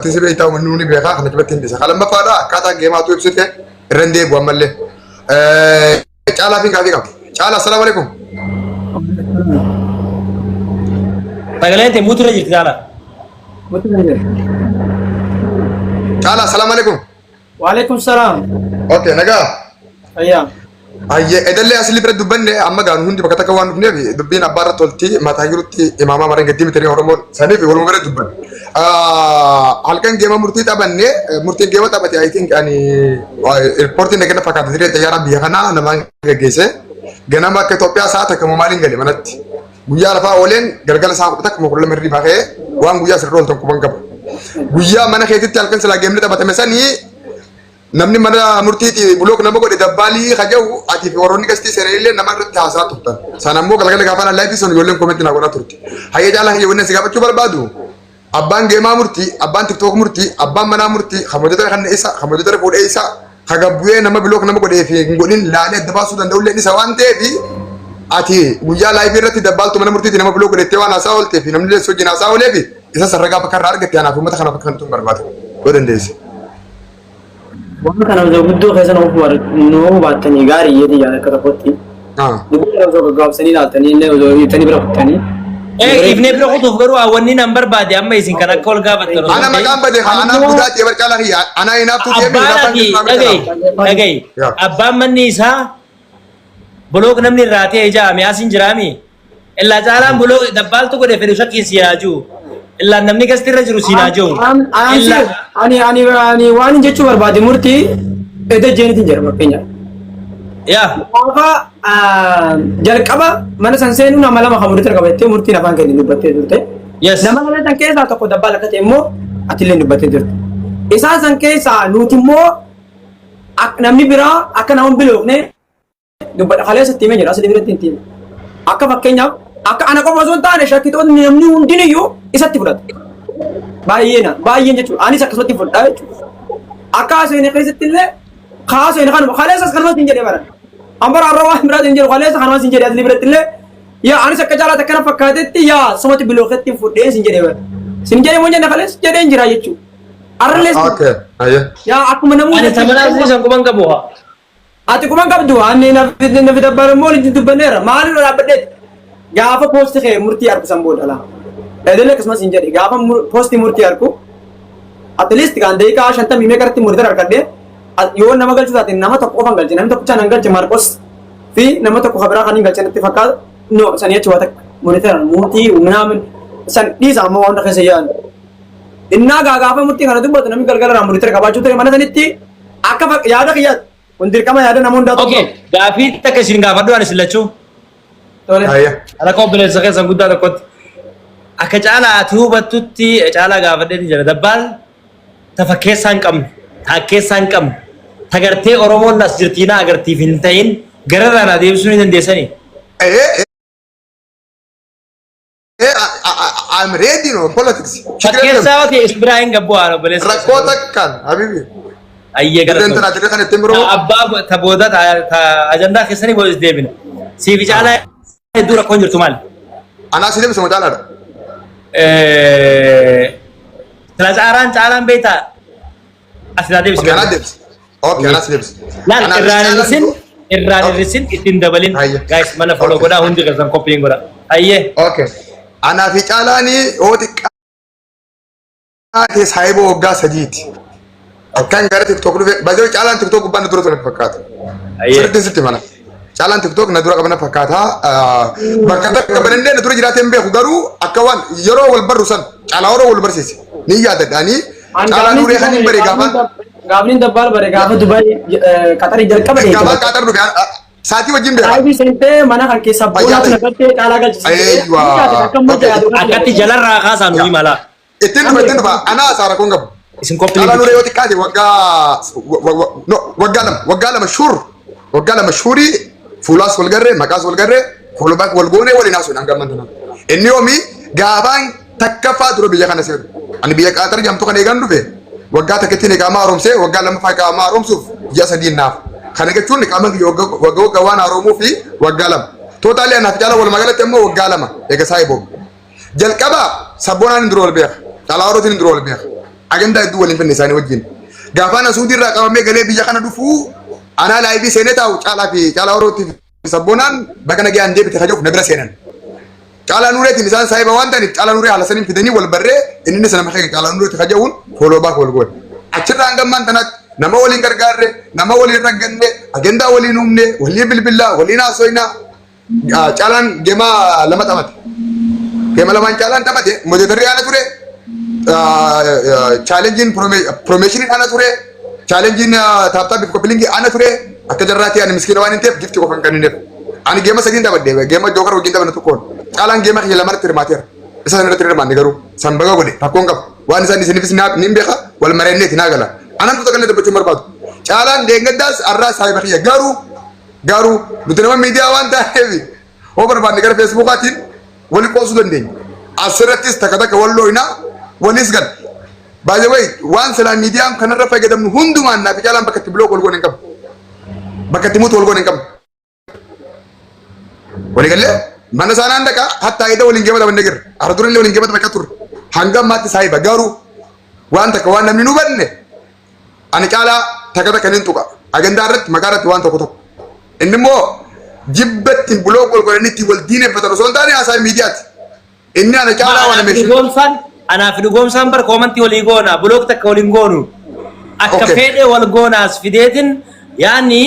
Ati si beektaa, uummanni ni beekaa, kana cimatti hin dhisa. Kan lammaffaadha, akkaataa geemaatu ibsite irra hin deebi'u ammallee. Caalaa fi gaafii qaba. Caalaa, assalaamu alaikum. Sagaleen tee mutu irra jirti, Caalaa. Caalaa, assalaamu alaikum. Waalaikum salaam. Okay, nagaa. Ayyaa. Ayyee, edallee asli bira dubbanne. Amma gaanu hundi bakka takka waan dhufneef, dubbiin abbaa irra tolti, mataa jirutti imaamaa mareen gaddii mitanii Oromoon saniif waluma bira dubbanne. Halkan geema murtii taphanne, murtiin geema taphate, I think ani airportiin dhaqee fakkaata diree xayyaaraa biyya kanaa namaan gaggeesse. Ganama akka Itoophiyaa sa'a 1 moo maaliin gale manatti. Guyyaa lafaa ooleen galgala sa'a 11 moo 12 hirribaa ka'ee waan guyyaa sirrii ooltan quban qabu. Guyyaa mana keetitti halkan silaa geemni taphatame sanii namni mana murtiiti block nama godhe dabbaalii kaja'u ati fi warroonni gastii seenanillee nama irratti haasaa turtan. Sana immoo galgala gaafa naan live sun ijoolleen comment naa godhaa turte. Hayyee caalaa, hayyee, wanni si gaafachuu barbaadu, abbaan geemaa murtii, abbaan TikTok murtii, abbaan manaa murtii, kan hojjetara kan isa, kan hojjetara fuudhee isa, kan gabbu'ee nama block nama godhee fi hin godhin laalee adda baasuu danda'ullee isa waan ta'eef, ati guyyaa live irratti dabbaaltu mana murtiiti nama block godhettee waan haasaa ooltee fi namni illee wajjin haasaa oolee fi isa sarragaa bakka irraa argatte anaaf uummata kanaaf akka kanatu hin barbaadu yoo dandeesse. Waan kana osoo guddoo keessa nu hubattanii gaarii yeeti yaada akka tokkotti. Dubbii kana osoo gaggabaabsanii ilaaltanii illee osoo hiiktanii bira kuttanii. Ifnee bira kutuuf garuu wanni nan barbaade amma isin kan akka ol gaafattan osoo Ana hin ta'in, maqaan bade haa anaan budaa ta'e bar caalaa kiyya anaa hinaaftuu ta'e Abbaan ati dhagayi dhagayi, abbaan manni isaa block namni irraa ta'e jaame as hin jiraami. Illaa caalaan block dabbaaltu godhe fedhu shakkiin si haa jiru. Illaan namni gasti irra jiru siin haa jiru. Illaa Ani waan hin jechuu barbaade, murtii edda jeenitiin jedha fakkeenyaaf. Gaafa jalqaba mana san seenuu nama lama kan murtii qabattee murtiin afaan keenya dubbattee turte. Nama lama san keessaa tokko dabbaal akka ta'e immoo atillee dubbattee turte. Isaan san keessaa nuti immoo namni biraa akka nama hin biloofne dubbadha, kaleessa itti himee jira, asii biratti itti hime. Akka fakkeenyaaf akka ana qofa osoo hin taane shakkitoonni namni hundiniyyuu isatti fudhata. Baay'eena baay'een jechuudha. Anis akkasumatti fudhaa jechuudha. Akka haasofne keessatti illee haasofne kanuma kaleessas kanuma siin jedhee baran. An bara har'a waan biraatiin jedhu, kaleessa kanuma siin jedhee asii biratti illee yaa anis akka caalaatti akkana fakkaatetti yaa sumatti bilooketti fudhee siin jedhee bara. Siin jedhee moo jenne kaleessa jedheen jira jechuudha. Har'allee Okay. Ayyee. yaa akkuma Ani namoota samanaa asii san quban qabu haa. Ati kuma qabdu, ani nafi dabbaan immoo walitti dubbanneera. Maaliin dhaabbadheeti? Gaafa post kee murtii argu san booda laa. Edelee akkasumas hin jedhe, gaafa post murtii argu at least kan daqiiqaa 50 meeqa irratti murtii argadhe, yoo nama galchu taate nama tokko qofan galche, namni tokkicha nan galche Maarqos fi nama tokko kan biraa kan hin galche natti fakkaata. No, sanii achi waa takka monitor murtii minaamin san dhiisa, amma waan hunda keessa yaadu. Innaa gaafa murtii kana dubbatu namni galgala irraa monitor qabaachuu ture mana sanitti akka yaada kiyyaatti. Kun dirqama yaada nama hundaa ta'uu Okay, gaafii takka isin gaafadhu ani isin lachuu. Tole. Ayyee. Akka obboleessa keessan guddaa tokkotti. Akka caalaa ati hubattutti, caalaa gaafadhee jira. Dabbaal tafa keessaa hin qabne, taakkeessaa hin qabne, tagartee Oromoon as jirtiinaa agartiif hin ta'in gararraan adeemsisuu ni dandeessanii. I'm ready no politics. Fakkeessaa yoo ta'e isin biraa hin gabbu waan obboleessa. Rakkoo takkaan habibi. Ayyee gara. Dirreen tanaa dirree kana ittiin biroo. Abbaa ta booda ta ajandaa keessanii booda deebina. Siif caalaa hedduu rakkoon jirtu maali? Anaa si deebisa macaalaadha. Sila caalaan caalaan beektaa as naa deebisi. Okay, anaa deebisa. Okay, anaa si deebisa. Laal Anaa irraan caalaan hir'isin, irraan hir'isin, ittiin dabalin. Hayya. Guys, mana follow godhaa, hundi keessan qophiin godha. Hayyee. Okay. Anaa fi caalaanii yoo xiqqaate saayiboo waggaa 3ti. Akkan gara TikTok dhufe baay'ee caalaan TikTok gubbaan na dura ture fakkaata. Hayyee. Sirriitti sitti mana. Caalaan TikTok na dura qabana fakkaata. Bakka takka banannee na dura jiraatee hin beeku, garuu akka waan yeroo wal barru san caalaa yeroo wal barsiise ni yaadadhaanii caalaa nuree kan hin bare gaafaan Gaafni dabbaal bare gaafa Dubaay Qaxarii jalqaba gaafaan Qaaxar dhufe saatii wajjin beeka. Live seentee mana kan keessa Ayyaa boonatu ta'e. nagartee caalaa galchisiise. Eeyywa. Akkatti jalarraa kaasaa nuyi mala. Ittiin dhufa, ittiin dhufa, anaa saara kun qabu. Isin qophii. Caalaa nuree yoo xiqqaate waggaa no, waggaa 2, waggaa 2 sure, waggaa 2 sure. Fuulaas wal garree, maqaas wal garree, follow back wal goonee waliin haasofne hanga ammaan tanaatti. Inni yoomii gaafaan takkaffaa dura biyya kana seenu. Ani biyya Qaaxar jedhamtu kana eegan dhufe waggaa takkittiin iqaamaa haaromsee waggaa lammaffaa iqaamaa haaromsuuf ji'a 3 naaf. Kana jechuun iqaamaan kiyya waggaa waggaa waggaa waan haaromuu fi waggaa 2. Totally anaaf caala walumaa galatti ammoo waggaa 2 eega saayiboo. Jalqaba sabboonaan hin dura wal beeka. Caalaa horootiin hin dura wal beeka. Agandaa hedduu waliin finne isaanii wajjin. Gaafaan Asuudii irraa qabamee galee biyya kana dhufuu anaa live seenee taa'u Caalaa fi Caalaa Orootii fi Sabboonaan baga nagayaan deebite kajaa'uuf na bira seenan. Caalaa Nuureetiin isaan saahiba waan ta'aniif Caalaa Nuuree haala saniin fidanii wal barree innis nama keenya Caalaa Nuureetti kaja'uun follow back wal goone. Achirraa hanga ammaan tanaatti nama waliin gargaarre, nama waliin ragganne, agendaa waliin uumne, waliin bilbillaa, waliin haasoynaa. Caalaan game lama taphate. Game lamaan Caalaan taphate moderatorri ana ture. Challengeiin promotioniin ana ture. Challengeiin tap tap copy linkii ana ture. Akka jarraatti ani miskiina waan hin ta'eef gift qofa hin kennineef. Ani game sadiin taphadhe, game joker wajjin taphanne tokkoon. Caalaan game kiyya lamarratti hirmaateera. Isa sana irratti hirmaanne garuu san baga godhe rakkoon qabu. Waan isaan isiniifis ni beeka wal mareenneeti naa gala. Anamtu takka illee dubbachuu hin barbaadu. Caalaan deenggaddaas arraa saahiba kiyya, garuu nuti nama miidiyaa waan taaneef hoo barbaanne gara Facebookaatiin wali qoosuu dandeenya. Asirrattis takka takka wal looyinaa walis gala. By the way, waan silaa miidiyaan kanarra fayyadamnu hundumaan naaf Caalaan bakka itti block wal goone hin qabnu. Bakka itti mute wal goone hin qabnu. Waliigallee mana isaanaan dhaqa hattaa ida waliin game taphannee jirra. Har'a durallee waliin game taphachaa turre. Hanga ammaatti saahiba, garuu waan takka waan namni nu hubanne ani Caalaa takka takka nin tuqa. Agandaa irratti, maqaa irratti, waan tokko tokko. Inni immoo jibba ittiin block wal godhanii ittiin wal diineffatan osoo hin taane haasaa miidiyaati. Inni ana Caalaa waan Anaaf meeshaa. Dhugoomsaan, anaaf Dhugoomsaan bar commentii walii goona, block takka waliin goonu. Akka fedhe wal goonaas fideetin yaani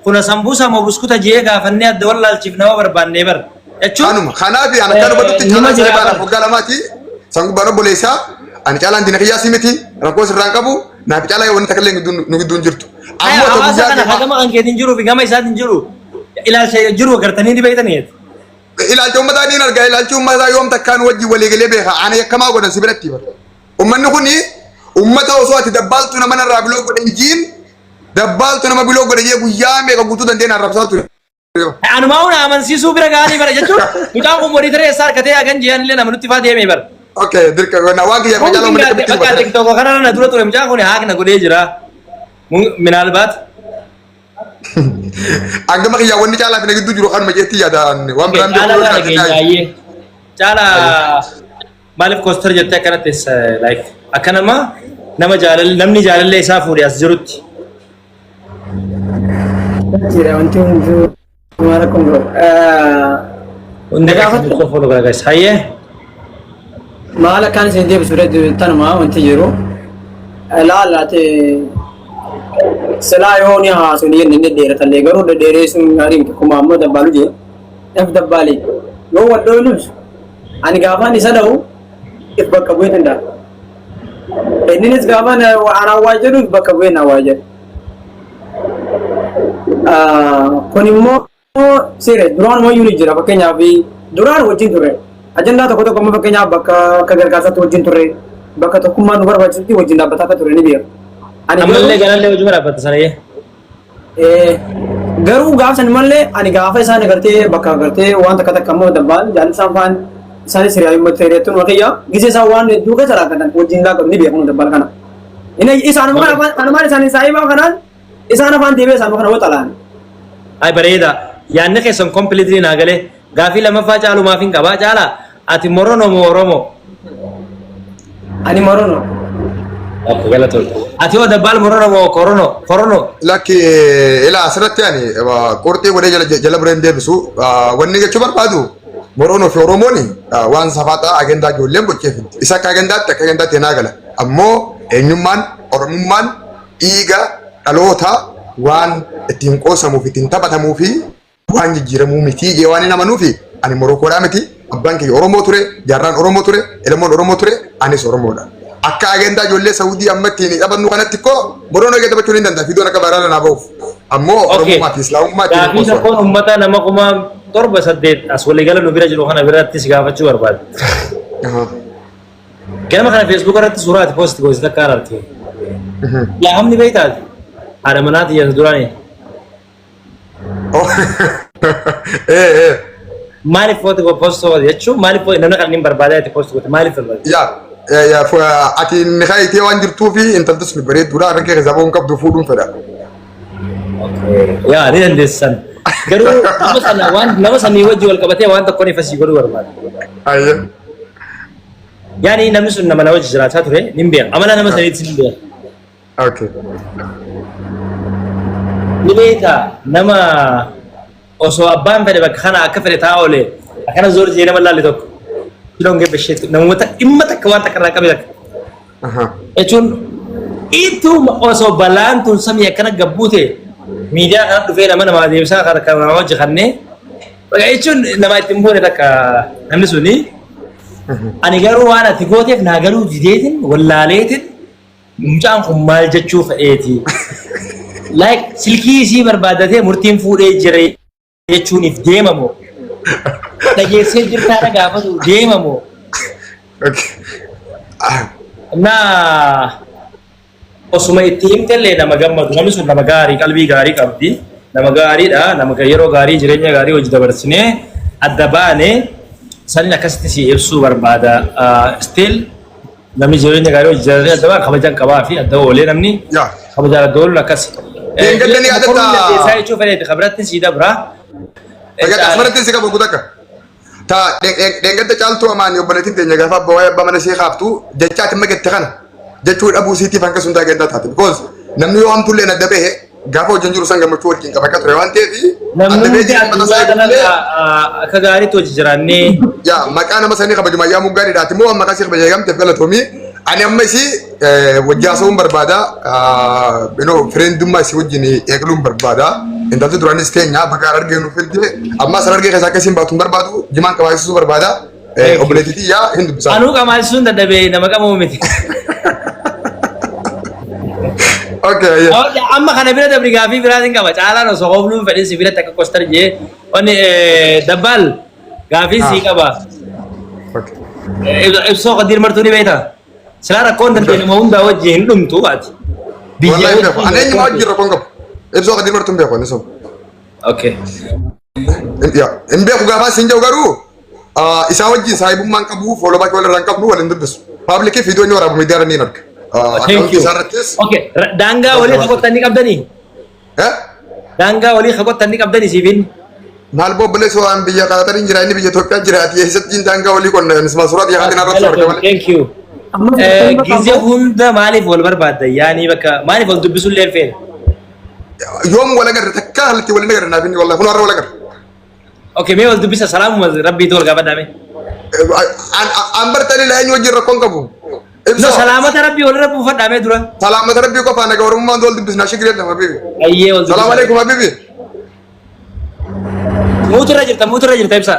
kuna sambuusa moo buskuta jee gaafannee adda wallaalchiif nama barbaannee bar. Jechuun Kanuma. Kanaaf ani akka hubadhutti nima Caalaan jira saahiba bar. anaaf waggaa 2ti. San gubbaan obboleessaa. Ani Caalaan diina kiyyaa si miti. Rakkoo sirraan qabu. Naaf Caalaa wanti takka illee nu gidduun jirtu. Ammoo ta'u hawaasa guyyaa kana geemaa hagama kan keetiin jiruu fi gama isaatiin jiru ilaalcha jiru agartanii ni beektanii. Ilaalcha uummataa ni argaa. Ilaalchi uummataa yoom takkaan wajjin waliigalee beeka? Ana yakkamaa godhan si biratti bara. Uummanni kuni uummata osoo ati dabbaaltu nama narraa block godhe jiin dabbaaltu nama block godhe jee guyyaa meeqa guutuu dandeen arrabsaa ture. Anumaa huna amansiisuu bira ga'anii bara, jechuun mucaan kun moderator eessaa harkatee hagan jiran illee nama nutti faa deemee bara. Okay, dirqa waan kiyya Kun caalaa uummanni akkamitti bakka hubata? TikTok kana na dura ture, mucaan kun haakna godhee jira. Minaalbaat. Hangama kiyyaa wanni Caalaa fi na gidduu jiru kanuma jeetti yaadaan waan biraan beeku Caalaa yoo kana jiraate keenya naayi. ayyee. Caalaa, maaliif kostar jettee akkanatti like akka nama jaalalli namni jaalallee isaa fuudhe as jirutti. Jira, wanti hunduu maal akkuma jiru. Hundi Gaafadhu. keessan follow godhaa guys. Hayyee. Maal akkaan isin deebisu tanuma wanti jiru. Laalaate silaa yoo ni haasu ni jenne inni dheeratallee, garuu dhedheeressuun gaarii miti, akkuma ammoo dabbaalu jee if dabbaale yoo wal dhoofnus ani gaafaan isa dha'u if bakka bu'ee danda'a. Inninis gaafaan anaan waa jedhu if bakka bu'ee naa waa jedhu. Kun immoo seera duraan wayyuu ni jira. Fakkeenyaaf duraan wajjin turre, ajandaa tokko tokko amma fakkeenyaaf bakka akka gargaarsaatti wajjin turre, bakka tokkummaan nu barbaachisutti wajjin dhaabbataa akka turre ni beeku. Ani Ammallee galallee hojii dhaabbata sana. Garuu gaafa san mallee ani gaafa isaan agartee bakka agartee waan takka takka immoo dabbaan jaallisaan faan isaanis hiriyaattuun wakiyyaa gisee isaan waan hedduu keessa rakkatan wajjin laaqatu ni beeku dabbaan kana. Inni isaanuma kana afaan kanumaan isaanii saayibaa kanaan isaan afaan deebi'ee isaanuma kana waxalaan. Ay, bareeda. Yaadni keessan completely naa galee. Gaafii lammaffaa Caalumaaf hin qabaa. Caalaa, ati Morono moo Oromoo? Ani Morono. Okay, galatoon. Ati hoo dabbaal, Morono moo Korono? Korono. Lakki, ilaa, asirratti ani qurxii godhee jala jala bureen deebisu wanni jechuu barbaadu Moroonoo fi Oromoon waan safaaxaa agendaa ijoolleen boceeffatte. Isa akka agendaatti naa gala. Ammoo eenyummaan Oromummaan dhiiga dhaloota waan ittiin qoosamuuf ittiin taphatamuu fi waan jijjiiramuu miti jee waan hin amanuufi ani Morookoodhaa miti. Abbaan kiyya Oromoo ture, jaarraan Oromoo ture, ilmoon Oromoo ture, anis Oromoodha. Akka agendaa ijoollee Saudii amma ittiin taphannu kanatti koo Moroonoo eegee taphachuu ni danda'a fiidoon akka viral naa ba'uuf. Ammoo Oromummaa fi Islaamummaa ittiin Gaafii qoosu. tokkoon uummata nama 7,000 8 as waliigala nu bira jiru kana biratti si gaafachuu barbaada. Ganama kana Facebook irratti suuraa ati post goosite takka argite. Yaa hamni beektaati. Haadha manaa xiyya duraanii. Ee. Maaliif foto post goote jechuun, maaliif namni kan inni barbaadaa itti post goote, maaliif barbaade? Yaa, ati ni kaayitee waan jirtuu fi intalti sun bareedduudha, harka kee keessaa ba'uun qabdu, fuudhuun fedha. Yaa, ni dandeessan. Garuu nama sana waan nama sanii wajji wal qabatee waan tokkoon ifa sii godhuu barbaada. Ayyee. Yaani namni sun nama na wajji jiraachaa ture nin beeka. Amala nama saniitis nin beeka. Ni beekta nama osoo abbaan fedhe bakka kana akka fedhe taa'aa oole akkana zoor jee nama laalle tokko. You don't give a shit. Namoota dhimma takka waan takka irraa qabe takka. Jechuun ituma osoo balaan tun samii akkana gabbuute miidiyaa kana dhufee nama namaa deebisaa kan kan nama hojii kannee bakka jechuun nama ittiin buune takka namni suni. Ani garuu waan ati gooteef naa galuu dideetin wallaaleetin mucaan kun maal jechuu fedheeti. Like silkii isii barbaadatee murtiin fuudhee jira jechuuniif deemamoo. Dhageessee jirtaa na gaafatu deemamoo. Naa osuma itti himtellee nama gammadu namni sun nama gaarii qalbii gaarii qabdi nama gaariidha nama yeroo gaarii jireenya gaarii hojii dabarsinee adda baane sanin akkasitti si ibsuu barbaada. Still namni jireenya gaarii hojii jiraatee adda baa kabajaan qabaa fi adda oolee namni kabajaan adda ooluun akkas. Deeggarri ni yaadataa? Dandeessaa jechuu fedheeti kabiratti sii dabra. Egaa asirratti si qabu takka. Ta dheengadda caaltuu amaani obboleettiin teenya gaafa abbaa waa'ee abbaa mana ishee kaaftu jecha ati magette kana jechuu dhabuu siitiif hanga sun taageentaa taate. Because namni yoo hamtullee adda bahe gaafa wajjin jiru san gammachuu wajjin qaba akka ture waan ta'eef Namni adda bahee hundi jireenya mataa isaa addunyaa eeguullee kanarra akka gaariitti hojii jiraannee yaa maqaa nama sanii kabajuma yaa muggaadhiidhaati moo maqaa isii kabaja eegamteef galatoomii ani amma isii wajji haasa'uun barbaada friendummaa isii wajjin eegaluun barbaada intalti duraanis teenya bakka harargee nuuf fidde amma as harargee keessaa akka isiin baatu hin barbaadu jimaan qabaasisuu barbaada obboleettiitii yaa hin dubbisaa. Anuu qamaasisuun dadhabee nama qabamu miti. Okay, ayyee. Amma kana bira dabri gaafii biraatiin qaba. Caalaan osoo hobluun fedhin si biratti akka kostar jee wanni dabbaal gaafii sii qaba. Ibsoo Qadiir Martuu ni beektaa? Silaa rakkoon dandeenye nama hundaa wajjin hin dhumtu ati. Biyya Wallahi hin beeku. wajjin Ani eenyuma wajjin rakkoon qabu. Ibsoo Qadiir Martuu hin beeku inni sun. Okay. Yaa, hin beeku gaafa siin jedhu garuu isaa wajjin saahibummaa hin qabu follow back walirraa hin qabnu waliin dubbisu. Public viidiyoo inni waraabu miidiyaa irra ni arga. Thank Akkaawuntii you. isaa irrattis. Okay. Daangaa walii kakottan ni qabdanii? Eh? Daangaa walii kakottan ni qabdanii siifin? Maal bobboleessu waan biyya Qaxariin jira inni biyya Itoophiyaa jiraati eessatti daangaa walii qonna innis suuraa biyya kanaatiin irratti argama malee. Thank you. Amma Gizee hunda maaliif wal barbaadda? Yaani bakka maaliif wal dubbisuu illee hin feene? Yoom wal agarre takka haalatti wal hin agarre naaf inni wallahi kun har'a wal agarre. Okay, mee wal dubbisa salaamuma rabbiitu wal gaafadhaa mee. An bartanii laa eenyu wajjin rakkoon qabu. No, Ibsa salaamata rabbii walirra buufadhaa mee dura. Salaamata rabbii qofaa naga oromummaan wal dubbisna shigir jedhama habibi. Ayyee wal Salaam dubbisa. alaikum habibi. Muuturra jirta, muuturra jirta ibsa.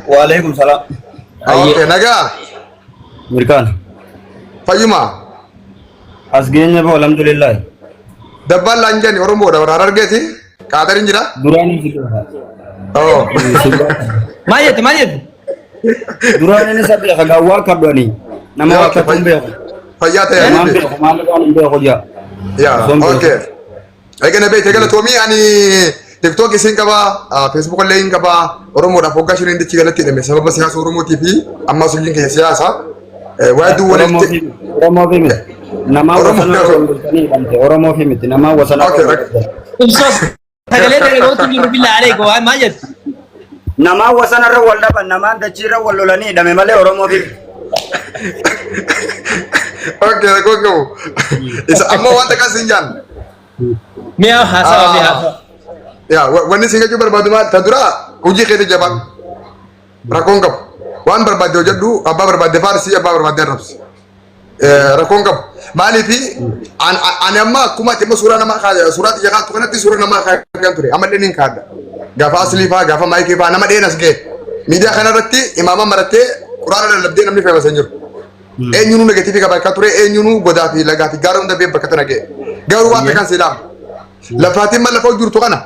Waalaikum salaam. Ayyee. Okay, nagaa Mirkaan. fayyuma As geenye boo alhamdulillah. dabbaan laan jedhani oromoodha warra harargeeti qaatariin jira. Duraan si beeka. Oh. Maal jette, maal jette? Duraan inni isa beeka gawwaa kadhani. Nama Yaa, waa kadhu hin beeku. Fayyaa ta'e Nama hin habibi. beeku maal waan hin beeku jaa. Yaa, Osoo hin beeku. okay. Egaa na beekte galatoomii ani TikTok isiin qaba, Facebook illee hin qaba. Oromoodhaaf waggaa shaniin dichi galatti hidhame sababa siyaasa Oromootii fi ammas hojiin keenya siyaasa. Waa hedduu Oromoo walitti. fi Oromoo fi miti. Nama Oromoo wasana osoo bulchanii hidhamte Oromoo fi miti. Nama wasana Okay, osoo okay. bulchanii. Ibsoo sagalee dhaga'uutu jiru billaa aleeko waan maal jette? Nama wasana irra wal dhaban namaan dachii irra wal lolanii hidhame malee Oromoo fi miti. Okay, rakkoo qabu. Isa amma wanta kan siin jaan. Mi'a haasawa, mi'a haasawa. Yaa, wanni siin jechuu barbaadu maal? Ta dura hojii keetii jabaa. Rakkoon qabu. Waan barbaadde hojjedhu, abbaa barbaadde faarsi, abbaa barbaadde arrabsi. Rakkoon qabu. Maaliif ani amma akkuma ati amma suuraa namaa suuraa xiyya kaattu kanatti suuraa namaa kaa'an ture. Amma illee niin kaadha. Gaafa aslii fa'aa, gaafa maayikii fa'aa nama dheenas ga'e. Miidiyaa kanarratti imaama marattee quraana lallabdee namni fe'ama hin jiru. Eenyunuu negatiivii qabaachaa ture, eenyunuu godaa fi lagaa fi gaara hunda bee bakka tana ga'e. Garuu waan kan silaam. Lafaatiin ma lafa jirtu kana.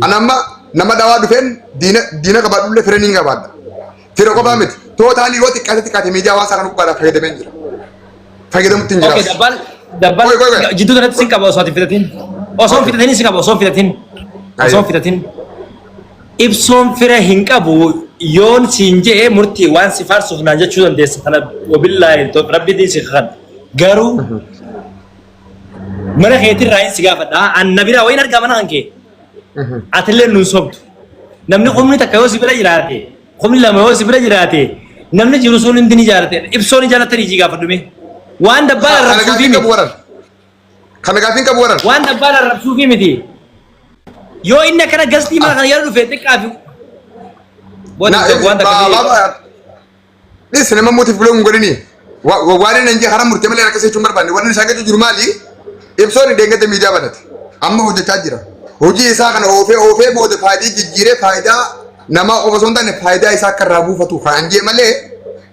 Ani amma nama dhawaa dhufeen diina diina qabaadhullee fira niin qabaadha. Fira qofaa miti. Totally yoo xiqqaate xiqqaate miidiyaa hawaasaa kana gubbaadhaan fayyadamee jira. Fayyadamutti hin Okay, jiraas. dabbal dabbal Qoy, qoy, qoy. jidduu kanatti sin qaba osoo ati fitatin. Osoo hin fitatin sin qaba osoo hin fitatin. Osoo hin fitatin. Ibsoon fira hin qabu yoon siin je'e murtii waan si faarsuuf naan jechuu dandeessa. Kana wabillaahi rabbiitiin si kakan. Garuu mana keetirraa hin si gaafadha. An na biraa wayin argaa mana kan kee. Atillee nun sobdu. Namni humni takka yoo si bira jiraate 2000 yoo si bira jiraate namni jiru sun hundi ni jaalate. Ibsoo ni jaalatanii ijii gaafadhume. Waan dabbaan Kana arrabsuufi gaafiin qabu miti. waran. Kana gaafiin qabu waran. Waan dabbaan arrabsuufi miti. Yoo inni akkana gastii mana kana yeroo dhufe xiqqaa fi Na waan takka baaba dhis nama mootiif bulee hin godhini. Waan inni hin karaa murtee malee akkasii jechuun barbaanne wanni isaan gadi jiru maali? Ibsoon deengate miidiyaa banate. Amma hojjechaa jira. Hojii isaa kana oofee oofee booda faayidaa jijjiiree faayidaa namaa qofa osoo hin taane faayidaa isaa akka irraa buufatu kan jee malee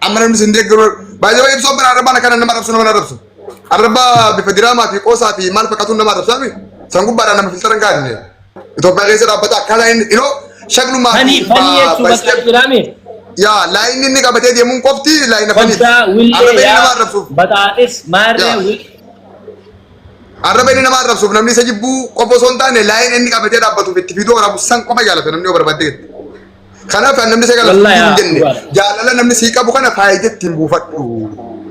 amma namni sin deeggaru baay'ee ibsoon bira arrabaan akkana nama arrabsu nama arrabsu. Arraba bifa diraamaa fi qoosaa fi maal fakkaatuun nama arrabsaami. San gubbaadhaan nama filtara hin gaadne. Itoophiyaa keessa dhaabbata akkaataa inni inoo shaklumaa Fanii fanii jechuun bakka jiraame. Yaa laayinni inni qabatee deemuun qofti laayina faniiti. Kottaa Arraba willee inni nama yaa arrabsuuf. baxaaxis maarree Yaa. willee. Arraba inni nama arrabsuuf namni isa jibbuu qofa osoo hin taane laayina inni qabatee dhaabbatuuf itti fiduu waraabu san qofa jaalata namni yoo barbaadde jetti. Kanaaf namni isa jaalatu Wallahi hin yaa jenne dhugaadha. jaalala namni sii qabu kana faayidaa ittiin buufadhu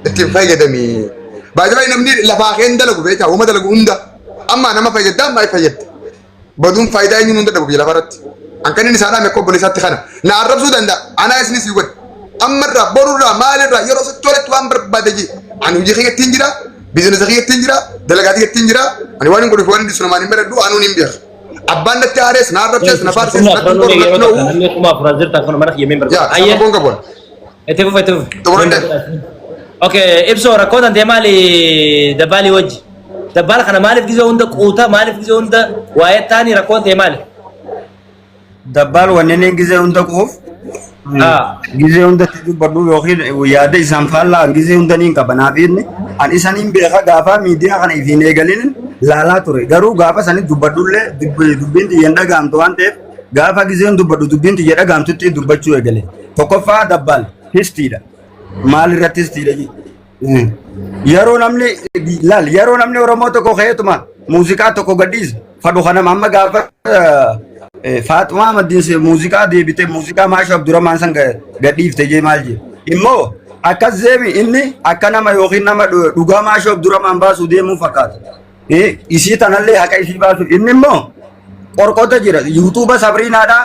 ittiin fayyadami. Baay'ee namni lafaa keen dalagu beekaa uuma dalagu hunda amma nama fayyadda amma fayyadda. Baduun faayidaa eenyuun hunda dhabu biyya lafarratti. Hanqinni isaa dhaame akka obboleessaatti kana. Na arrabsuu danda'a. Anaa isinis si godhe. Ammarraa borurraa maalirraa yeroo sitti toletti waan barbaade jee. Ani hojii kiyya ittiin jira. Biizinasa kiyya ittiin jira. Dalagaa kiyya ittiin jira. Ani waan hin godhuuf waan hin dhiisu namaan hin baradhu anuun hin beeku. Abbaan natti aarees na arrabsees na faarsees Kumna natti afran hin yeroo godhu takka natti namni 4000 jirtan kun mana kiyyameen Yaa barbaada. sama boon qabu. Itti fufa itti fufa. Xumurante. Okay, ibsoo rakkoo tantee maali dabbaalii wajji? Dabbaala kana maaliif gizee hunda quuta maaliif gizee hunda waa'ee taanii rakkoon ta'e maali? Dabbaal wanni inni gizee hunda quuf gizee hunda itti dubbadhu yookiin yaada isaan faallaa gizee hunda niin qaba naaf inni an isaniin beeka gaafa miidiyaa kana ifiin eegalin laalaa ture garuu gaafa sani dubbadhullee dubbiin xiyya hin dhagaamtu waan ta'eef gaafa gizeen dubbadhu dubbiin xiyya dhagaamtutti dubbachuu eegale tokkoffaa dabbaal histiidha maal irratti histiidha Yeroo namni laal yeroo namni Oromoo tokko ka'eetuma muuziqaa tokko gadhiise fadhu kanama amma gaafa Faaxumaa Ahmadiin muuziqaa deebite muuziqaa Maashoo Abdurrahmaan san gadhiifte jee maal jee immoo akkas deemi inni akka nama yookiin nama dhugaa Maashoo Abdurrahmaan baasuu deemuu fakkaata. Isii tanallee haqa isii baasu inni immoo qorqota jira yuutuuba Sabriinaadhaa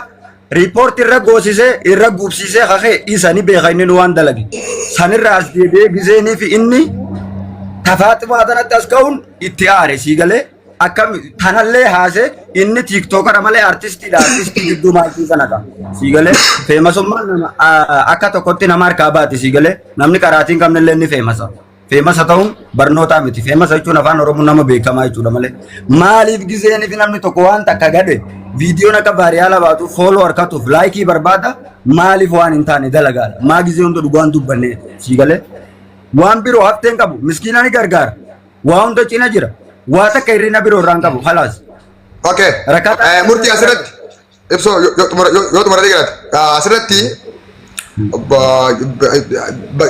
Report irra goosisee irra gubsiisee kakee isa ni beeka inni nu waan dalage. Sanirra as deebi'ee gizeenii fi inni tafaaximaa tanatti as ka'uun itti aare sii galee akkam tanallee haasee inni tiiktookara malee artistiidha artistii gidduu maaltii sana qaba sii galee feemasummaan nama akka tokkotti nama harkaa baati sii galee namni qaraatiin qabnellee ni feemasa. Feemasa ta'uun barnootaa miti. Feemasa jechuun afaan Oromoo nama beekamaa jechuudha malee. Maaliif gizeen fi namni tokko waan takka gadhe viidiyoon akka vaariyaala baatu fooloo harkatuuf laayikii barbaada maaliif waan hin taane dalagaadha. Maa gizee hunda dhugaan dubbanne sii galee. Waan biroo hafteen qabu miskiina ni gargaara. Waa hunda cina jira. Waa takka hir'ina biroo irraa hin qabu. Halaas. Okay. Rakkataa. Murtii asirratti ibsoo yoo xumuratee jiraate asirratti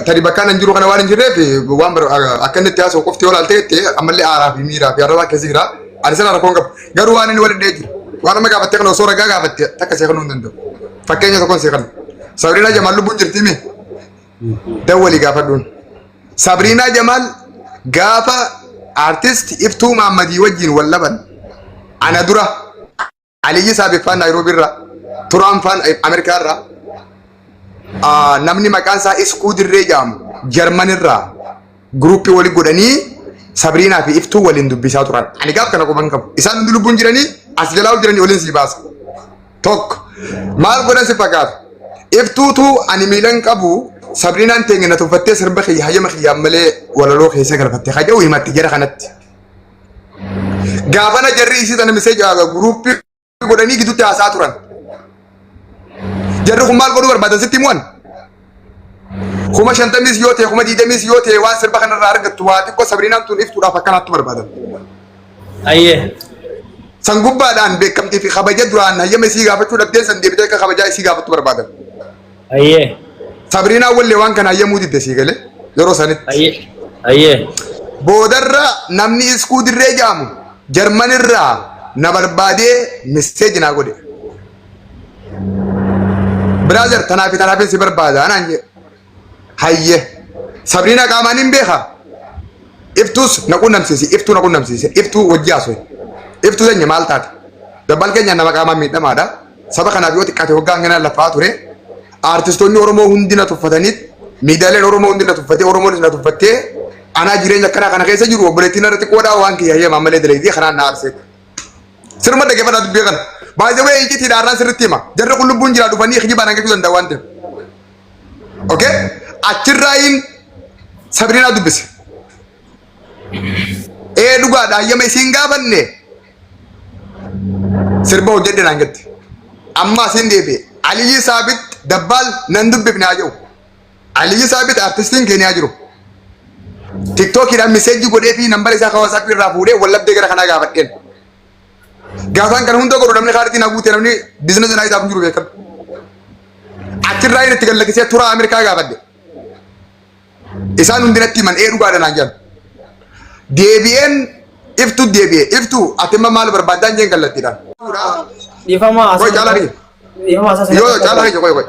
tari bakkaan hin jiru kana waan hin jirreef waan akka inni itti haasa'u qofti yoo ilaalte jette ammallee aaraa fi miiraa fi arrabaa keessa jira. Ani sana rakkoon qabu. Garuu waan inni waliin dhahee jira. Waan amma gaafattee kana osoo ragaa gaafatte takka see kennuu hin danda'u. Fakkeenya tokkoon see kenna. Sabriinaa Jamaal lubbuun jirti mi? Dawwalii gaafadhuun. Sabriinaa Jamaal gaafa aartist Iftuu Maammadii wajjin wal dhaban ana dura Aliyyi Saabiffaan Naayiroobii irraa, Turaan faan Ameerikaa irraa, namni maqaan isaa Iskuu Dirree jedhamu Jarman irraa guruuppii wali godhanii Sabriinaa fi Iftuu waliin dubbisaa turan. Ani gaaf kana quban qabu. Isaan hundi lubbuun jiranii as jalaa jiranii waliin sii baasa. Tokko maal godhan si fakkaata? Iftuutu ani miilan qabu Sabriinaan teenya na tuffattee sirba kiyya hayyama kiyyaan malee walaloo keessa galfatte haja'u himatti jara kanatti. Gaafana jarri isii tana miseeja guruuppii godhanii gidduutti haasaa turan. Jarri kun maal godhuu barbaadan sitti himuwan? 50,000s yoo ta'e 20,000s yoo ta'e waan sirba kanarraa argattu waa xiqqoo Sabriinaan tun iftuudhaaf akkanaatti barbaadan. Ayyee. San gubbaadhaan beekamtii fi kabaja duraan hayyama isii gaafachuu dhabdeen san deebitee akka kabajaa isii gaafattu barbaadan. Ayyee. Sabriinaan wallee waan kana hayyamuu didde sii galee yeroo sanitti. Ayyee. Ayyee. Boodarra namni iskuu dirree jedhamu Jarman irraa na barbaadee misseeji naa godhe. Biraazer tanaa fi tanaafin si barbaada anaan jedhe. Hayye. Sabriinaa qaamaan hin beekaa. Iftuus na qunnamsiisi, iftuu na qunnamsiise, iftuu wajji haasofne. Iftuu teenya maal taate? Dabbal keenya nama qaamaan miidhamaadha. Saba kanaaf yoo xiqqaate waggaa hangana lafaa ture. Aartistoonni Oromoo hundi na tuffataniit, miidiyaaleen Oromoo hundi na tuffatee, Oromoonis na tuffattee, anaa jireenya akkanaa kana keessa jiru, obboleettiin irra xiqqoodhaa waan kiyya hayyamaa malee dalaydii kanaan na aarsee. Sirma dhaggeeffadhaa dubbii kana. Baay'ee wayii iccitii dhaarraan sirriitti hima. Jarri kun lubbuun jiraa dhufanii kijibaan hangachuu danda'a waan ta'eef. Okay? Achirraayin Sabirinaa dubbise. Ee, dhugaadha, hayyama isiin gaafanne sirba hojjedhe naan jette. Amma asiin deebi'e. Aliyyi Saabit Dabbaal nan dubbifne haa jedhu. Aliyyi Saabit artistiin Keeniyaa jiru. Tiktookiidhaan message godhee fi nambara isaa kan WhatsApp irraa fuudhee wallabdee gara kanaa gaafadheen. Gaafaan kana hunda godhu namni kaartii na guute, namni business naa isaaf hin jiru beekadhu. Achirraa inni itti gallakkisee turaa Ameerikaa gaafadhe. Isaan hundi natti himan, ee dhugaadha naan jedhan. Deebi'een iftu deebi'e. Iftu, ati amma maal barbaaddaan jeen kallattiidhaan. Dhiifama. Qoy, caalaa kiyya. Dhiifama asaasa. Yoo caalaa kiyya, qoy qoy.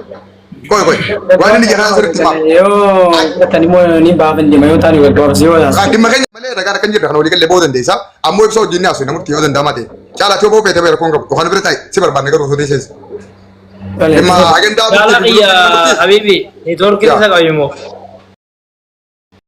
Qoy qoy. Waan inni jedhan sirriitti himaa. Yoo fudhatan immoo ni baafan deema, yoo taane gabaabsi yoo taasisu. Dhimma keenya malee ragaan akkan jirre kan walii galee ba'uu dandeessa. Ammoo ibsa wajjin ni haasofna murtii yoo danda'ama ta'e. Caalaa yoo ba'uu feete rakkoon qabu. Yookaan bira taa'i, si barbaanne garuu osoo teessees. Dhimma agendaa Caalaa murtii kiyya, habibi, networkiin isa qabu immoo.